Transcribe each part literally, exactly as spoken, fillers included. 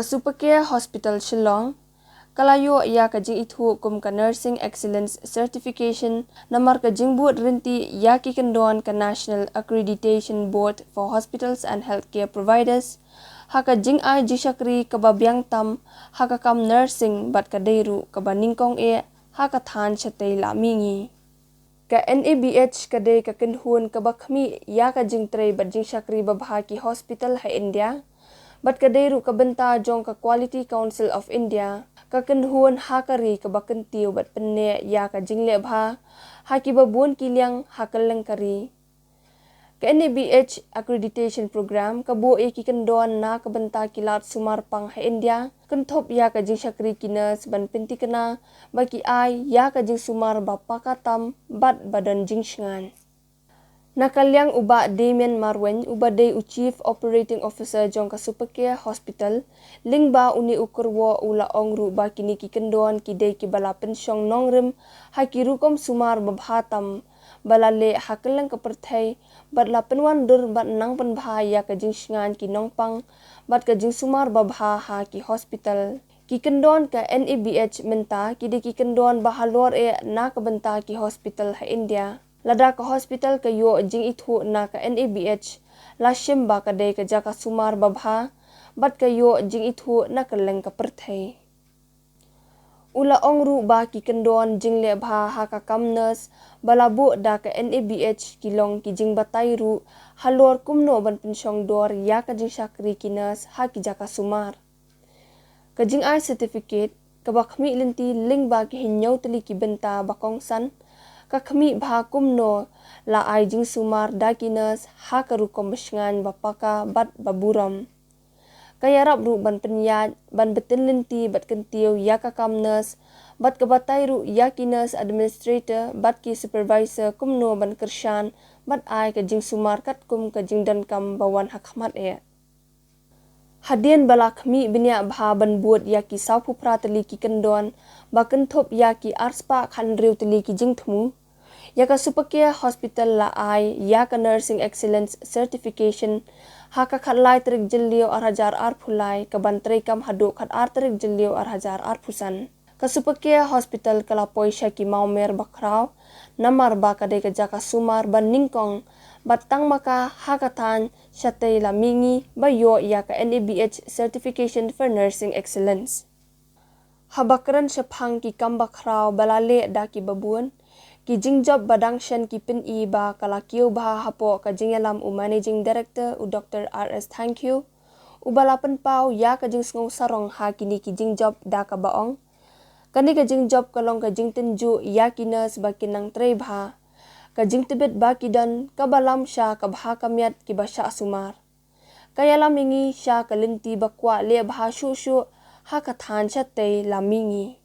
Supercare Hospital Shillong ka la ïoh ïa ka jingithuh kum ka Nursing Excellence Certification namar ka jingbud ryntih ïa ki kyndon ka National Accreditation Board for Hospitals and Healthcare Providers ha ka jingai jingshakri kaba biang tam ha ka kam nursing bad ka dei ruh kaba nyngkong eh ha ka thaiñ shatei la mihngi. Ka N A B H ka dei ka kynhun kaba khmih ïa ka jingtrei bad jingshakri babha ki hospital ha India bad ka dei ruh ka bynta jong ka Quality Council of India, ka kynhun ha ka ri kaba kyntiew bad pynneh ïa ka jingleh bha ha kiba bun ki liang ha kylleng ka ri. Ka N A B H Accreditation Program ka buh ïa ki kyndon na ka bynta ki lad sumar pang ha India, kynthup ïa ka jingshakri ki nurse ban pyntikna ba ki ai ïa ka jingsumar ba paka tam bad ba don jingshngaiñ. Na ka liang u Bah Damian Marwein uba dei u Chief Operating Officer jong ka Supercare Hospital, lyngba une u kyrwoh u la ong ruh ba kine ki kyndon ki dei kiba la pynshong nongrim ha ki rukom sumar babha tam ba la leh ha kylleng ka pyrthei bad la pynwandur bad nang pynbha ïa ka jingshngaiñ ki nongpang bad ka jingsumar babha ha ki hospital. Ki kyndon ka N A B H mynta ki dei ki kyndon ba halor eh na ka bynta ki hospital ha India. Lada ka hospital ka ïoh jingithuh na ka N A B H, la shim ba ka dei ka jaka sumar babha bad ka ïoh jingithuh na kylleng ka pyrthei. U la ong ruh ba ki kyndon jingleh bha ha ka kam nurse ba la buh da ka N A B H ki long ki jingbatai ruh halor kumno ban pynshong dor ïa ka jingshakri ki nurse ha ki jaka sumar. Ka jingai certificate kaba khmih lynti lyngba ki hynñiew tylli ki bynta ba kongsan ka khmih bha kumno la ai jingsumar da ki nurse ha ka rukom ba shngaiñ, ba paka bad ba burom. Ka ïarap ruh ban pynïaid, ban btin lynti bad kyntiew ïa ka kam nurse bad ka batai ruh ïa ki nurse administrator bad ki supervisor kumno ban kyrshan bad ai ka jingsumar katkum ka jingdonkam ba wan ha khmat eh. Hadien ba la khmih bniah bha ban bud ïa ki sawphew phra tylli ki kyndon ba kynthup ïa ki arspah khathynriew tylli ki jingthmu, ïa ka Supercare Hospital la ai ïa ka Nursing Excellence Certification ha ka khatlai tarik Jylliew arhajar arphew lai, ka ban treikam haduh khatar tarik Jylliew arhajar arphew san. Ka Supercare Hospital ka la poi sha ki mawmer bakhraw namar ba ka dei ka jaka sumar ba nyngkong bad tang ma ka ha ka thaiñ shatei la mihngi ba ïoh ïa ka N A B H Certification for Nursing Excellence. Haba kren shaphang ki kam bakhraw ba la leh da ki babun, ki jingjop ba dang shen ki pyni ba ka la kiew bha hapoh ka jingïalam u Managing Director u Doctor R S Thangkhiew, uba la pynpaw ïa ka jingsngew sarong ha kine ki jingjop da kaba ong, kane ka jingjop ka long ka jingtynjuh ïa ki nurse ba kin nang trei bha. Ka jingtbit ba ki don kaba lam sha ka bha ka miat kiba shah sumar. Ka ïalam ïa ngi sha ka lynti ba kwah leh bha shuh shuh ha ka thaiñ shatei la mihngi.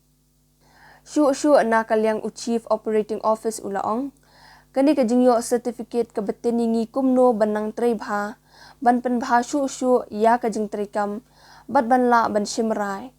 Shuh shuh na ka liang u Chief Operating Office u la ong, kane ka jingïoh certificate ka btin ïa ngi kumno ban nang trei bha, ban pynbha shuh shuh ïa ka jingtreikam bad ban lah ban shim rai.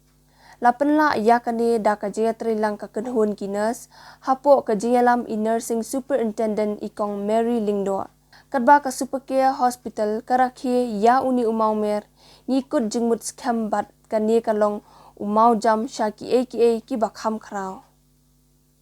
La pynlah ïa kane da ka jingïatreilang ka kynhun ki nurse hapoh ka jingïalam i Nursing Superintendent i Kong Mary Lyngdoh. Katba ka Supercare Hospital ka rakhe ïa une u mawmer, ngi kut jingmut skhem bad kane ka long u mawjam sha kiei kiei kiba kham khraw.